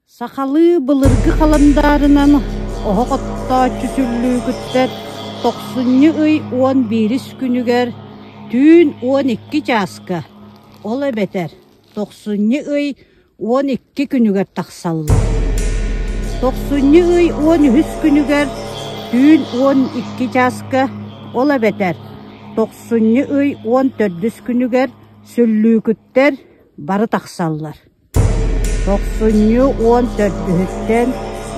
Сахалыы былыргы халандаарынан оһох оттооччу сүллүүкүттэр тохсунньу ый 11-ис күнүгэр түүн 12 чааска, ол эбэтэр тохсунньу ый 12 күнүгэр тахсаллар. Тохсунньу ый 13 күнүгэр түүн 12 чааска, ол эбэтэр тохсунньу ый 14 күнүгэр сүллүүкүттэр бары тахсаллар. Тохсунньу 14-үһүттэн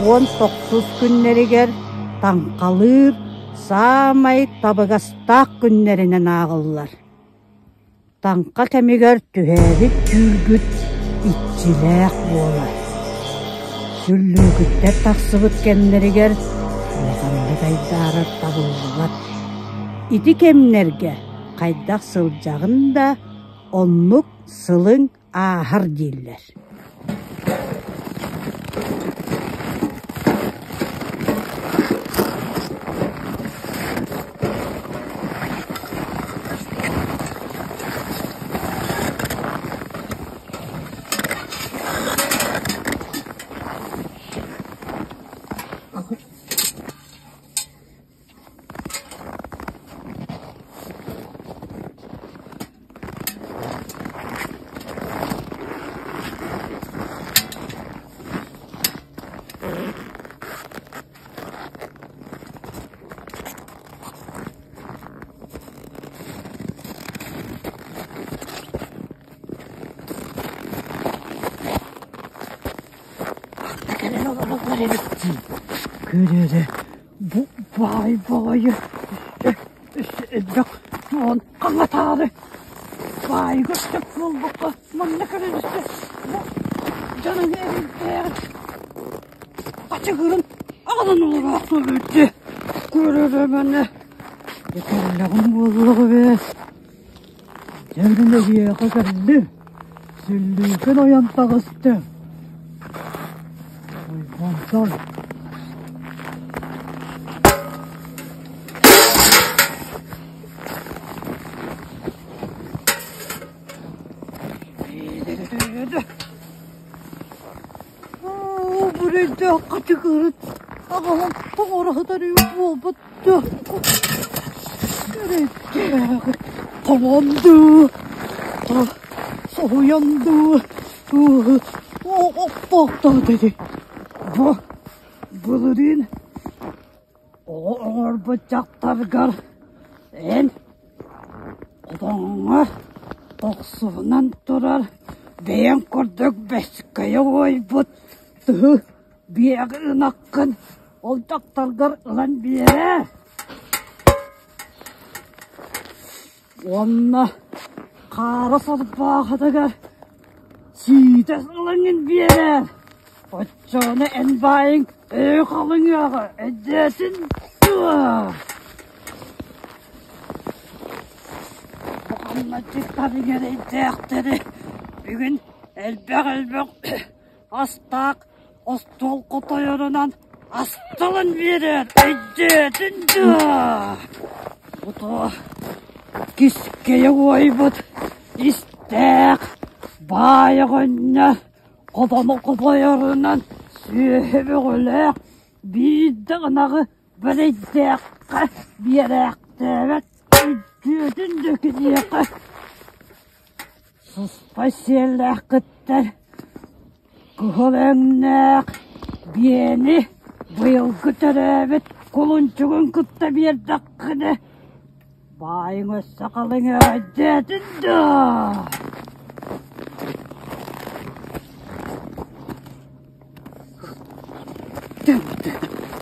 19 күннэригэр таҥхалыыр саамай табыгастаах күннэринэн ааҕыллар. Таҥха кэмигэр түһээбит түүргүт иччилээх буолар. Сүллүүкүттэр тахсыбыт кэмнэригэр улаханнык айдаарар табыллыбат. Ити кэмнэргэ хайдах сылдьаҕын да, оннук сылыҥ ааһар дииллэр. Кэлэн олороллор эбит дии. Көрөөрө бу баай баҕайы элбэх дьон хаҥатаары баайга сөп буолбакка манна кэлэн истэ бу дьонун эрэйдээх хачыгырын аҕалан олороохтуу эбит көрөрө манна дьэ кэллэҕим буоллаҕа эбээт дьэ мин эһиэхэ кэллим сүллүүкүн ойон таҕыстым Уйбантан Буруйдаах хачыгырыт аҕаһын тоҥоро сытар буолбут Эрэйдээх тоҥон дуу, соһуйан дуу, охтоохтоот ити. Бу былырыын оҕо оҥорбут дьахтаргар эн хотоҥҥо охсуһунан турар бэйэҥ курдук бэскэйэ уойбут тыһы биэҕи ынаххын ол дьахтаргар ылан биэрээр Уонна хаара сарбаахатыгар сиитэс ылаҥҥын биэрээр, оччоҕуна эн баайыҥ өй халыҥыаҕа өйдөөтүн дуо? Бу хамначчыттарыҥ эрэйдээхтэри бүгүн элбэх-элбэх астаах остуол хотойорунан асталан биэрэр өйдөөтүн дуо? Бу туох кискэйэ уойбут истээх баай оҕонньор хотону хотойорунан сүөһү бөҕөлөөх биирдэ ынаҕы бэрэйдээххэ биэрээхтээбэт өйдүөтүн да киниэхэ Сыспай сиэллээххиттэр кыһыл өҥнөөх биэни быйылгы төрөөбүт кулунчугун кытта биэрдэххинэ, баайыҥ өссө халыҥ өйдөөтүн дуо?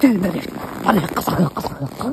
Тыын, барыахха саҕыахха саҕыахха.